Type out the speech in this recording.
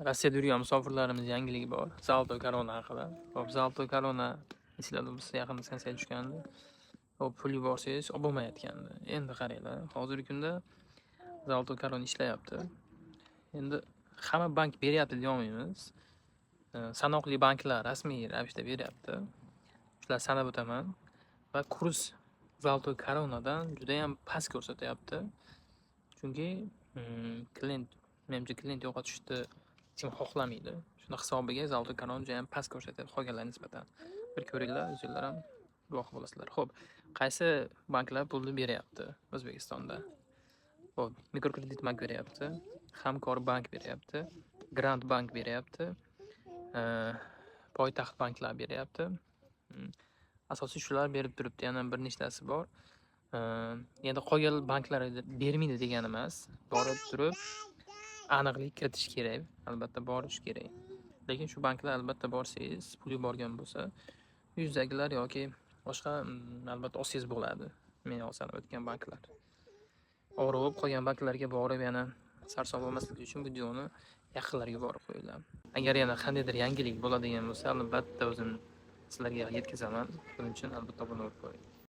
Rossiyada yurgan musofirlarimiz yangiligi bor. Zalto Corona haqida. Xo'p, Zalto Corona esinglarda bo'lsa, yaqinda sanksiya tushgandi. Xo'p, pul yuborsangiz olib bo'lmayotgandi. Endi qaranglar, hozirgi kunda Zalto Corona ishlayapti. Endi hamma bank beryapti deya olmaymiz. Sanoqli banklar rasmiy ravishda beryapti. Shularni sanab o'taman. Va kurs Zalto Coronadan judayam past ko'rsatyapti. Chunki klient, menimcha, klient yo'qotishni hech kim xohlamaydi. Shuni hisobiga Zalto Corona judayam past ko'rsatyapti qolganlarga nisbatan. Bir ko'ringlar, o'zinglar ham guvoh bo'lasizlar. Xo'p, qaysi banklar pulni beryapti O'zbekistonda? Xo'p, Mikrokredit bank beryapti, Hamkor bank beryapti, Grand bank beryapti, Poytaxt banklar beryapti. Asosiy shular berib turibdi, yana bir nechtasi bor. Endi qolgan banklar bermaydi degani emas. Borib turib aniqlik kiritish kerak, albatta borish kerak. Lekin shu banklar, albatta borsangiz, pul yuborgan bo'lsa, yuzdagilar yoki boshqa, albatta olsangiz bo'ladi. Men sanab o'tgan banklar. Ovora bo'lib qolgan banklarga borib yana sarson bo'lmasligi uchun videoni yaqinlarga yuborib qo'yinglar. Agar yana qandaydir yangilik bo'ladigan bo'lsa, albatta o'zim sizlarga yetkazaman. Buning uchun albatta obuna bo'lib qo'ying.